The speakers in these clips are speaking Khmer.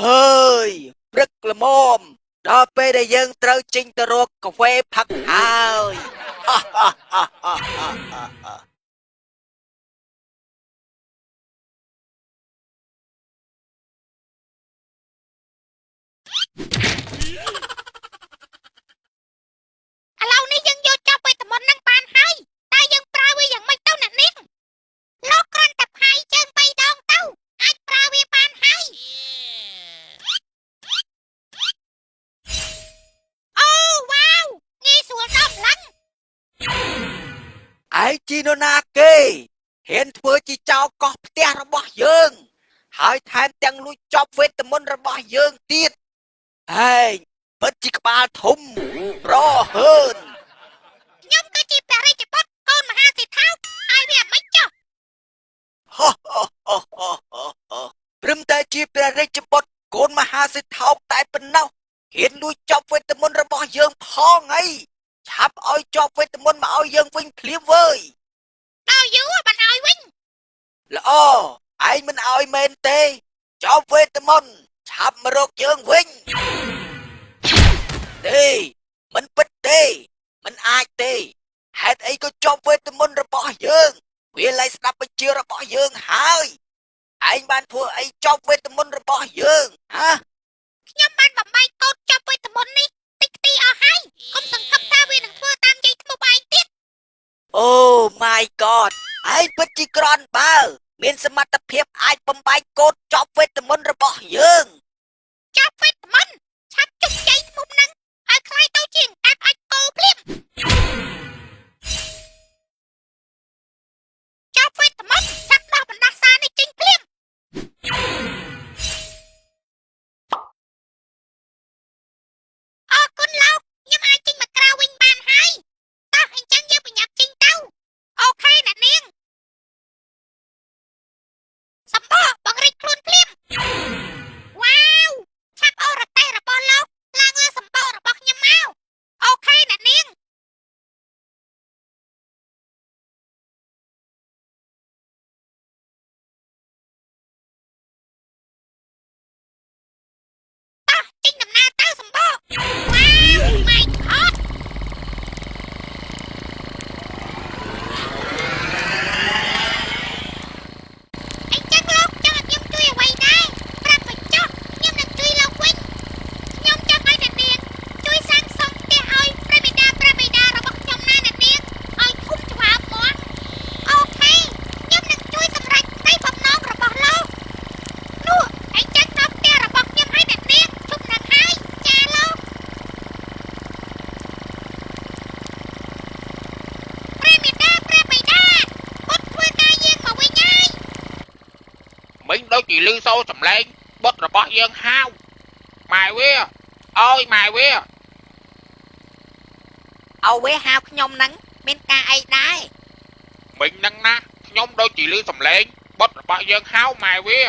ហើយព្រឹកល្មមដល់ពេលដែលយើងត្រូវចេញទៅរកកាហ្វេផឹកហើយ ឥឡូវនេះយើងយកចប់វេទមន្តនឹងបានហើយតែយើងប្រើវាយ៉ាងម៉េចទៅអ្នកនាងលោកគ្រាន់តែផាយជើងបីដងទៅអាចប្រើវាបានហើយអូវ៉ាវងាយស្រួលដល់ម្លឹង ឯងជីនរណាគេហ៊ានធ្វើជាចោរកោះផ្ទះរបស់យើង ហើយថែមទាំងលួចចប់វេទមន្តរបស់យើងទៀតឯងពិតជាក្បាលធំប្រហើន ខ្ញុំគឺជាព្រះរាជបុត្រកូនមហាសេដ្ឋីហើយវាមិនចុះ ហោះហោះហោះហោះហោះហោះព្រឹមតែជាព្រះរាជបុត្រកូនមហាសេដ្ឋោតែប៉ុណ្ណោះហ៊ានលួចចប់វេទមន្តរបស់យើងផងអីឆាប់ឲ្យចប់វេទមន្តមកឲ្យយើងវិញភ្លាមវើយ ដល់យូរបានឲ្យវិញ ល្អឯងមិនឲ្យមែនទេចប់វេទមន្តឆាប់មករកយើងវិញទេមិនពិតទេមិនអាចទេហេតុអីក៏ចប់វេទមន្តរបស់យើងវាលែងស្ដាប់បញ្ជារបស់យើងហើយឯងបានធ្វើអីចប់វេទមន្តរបស់យើងហ៎ ខ្ញុំបានបំបែកកូដចប់វេទមន្តនេះតិចទីអស់ហើយកុំសង្ឃឹមថាវានឹងធ្វើតាមយាយធ្មប់ឯងទៀត អូ my god ឯងពិតជាក្រន់បើ មានសមត្ថភាពអាចបំបែកកូដចប់វេទមន្តរបស់យើង ចប់វេទមន្តឆាប់ជុំយាយធ្មប់នឹងឲ្យខ្លាយទៅជាអង្កែបអាចគោភ្លាមចប់វេទមន្តឆាប់ដោះបណ្ដាសានេះចេញភ្លាមអរគុណលោកខ្ញុំអាចចេញមកក្រៅវិញបានហើយតោះអញ្ចឹងយើងប្រញាប់ចេញទៅ OK អ្នកនាងសម្បកបង្រិចខ្លួនភ្លាមវ៉ាវឆាប់អូរ៉ាតេសរបស់លោកឡើងលើសម្បករបស់ខ្ញុំមក OK អ្នកនាង តោះចេញដំណើរទៅសម្បកវ៉ាវ my god អញ្ចឹងលោកចង់ឲ្យខ្ញុំជួយអ្វីដែរប្រាប់មកចុះខ្ញុំនឹងជួយលោកវិញខ្ញុំចង់ឲ្យអ្នកនាងជួយសាងសង់ផ្ទះឲ្យព្រះបិតាព្រះបិតារបស់ខ្ញុំណាអ្នកនាងឲ្យធំច្បាប់មក OK ខ្ញុំនឹងជួយសម្រេចក្តីបំណងរបស់លោកនោះអញ្ចឹងដល់ផ្ទះរបស់ខ្ញុំឲ្យអ្នកនាងជុំនឹងហើយចាលោក ព្រះមេដាព្រះបិតាបុត្រធ្វើការយាងមកវិញហើយ មិញដូចជាលឺសូរសំឡេងបុត្ររបស់យើងហៅម៉ែវាអើយម៉ែវា ឲ្យវាហៅខ្ញុំហ្នឹងមានការអីដែរ មិញហ្នឹងណាខ្ញុំដូចជាលឺសំឡេងបុត្ររបស់យើងហៅម៉ែវា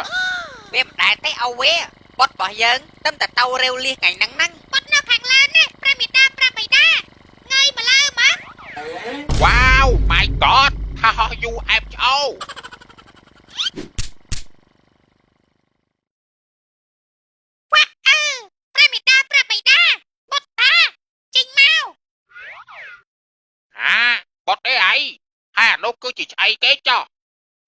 វាមិនដែលទេឲ្យវាបុតរបស់យើងទឹមតែទៅរាវលៀសថ្ងៃហ្នឹងហ្នឹង បុត្រនៅខាងលើណាព្រះមេដាព្រះបិតាងើយមកលើមក វ៉ាវ my god ថាហោះយូអែបឆ្អូ វ៉ាអើព្រះមេដាព្រះបិតាបុត្រតាចេញមក ហាបុត្រអីអីហើយអានោះគឺជាឆ្អីគេចោះ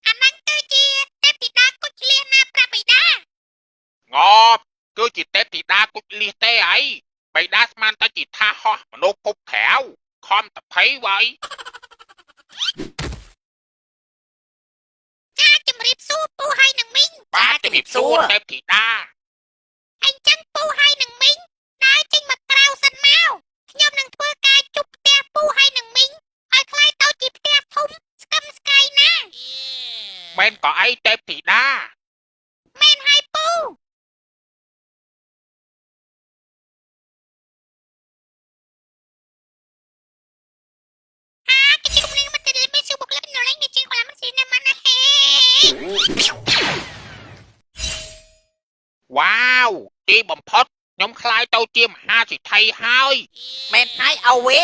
អាហ្នឹងគឺជាទេពធីតាគុជលៀសណាព្រះបិតា ងប់គឺជាទេពធីតាគុជលៀសទេអីបៃតាស្មានតែជាថាហោះមនុស្សភពក្រៅខំតភ័យវ៉ៃ ចាជំរាបសួរពូហើយនឹងមីង បាទជំរាបសួរទេពធីតា អញ្ចឹងពូហើយនឹងមីងដើរចេញមកក្រៅសិនមកខ្ញុំនឹងធ្វើការជប់ផ្ទះពូហើយនឹងមីងឲ្យក្លាយទៅជាផ្ទះធំស្កឹមស្កៃណា មែនក៏អីទេពធីតា មែនហើយពូហាគេជុំនឹងមកទៅមានស៊ូបុកលិបនៅលេងនេះជាងក្លាមិនស៊ីណាម៉ាណាហេ វ៉ាវទីបំផុតខ្ញុំក្លាយទៅជាមហាសេដ្ឋីហើយ មែនហើយឲ្យវា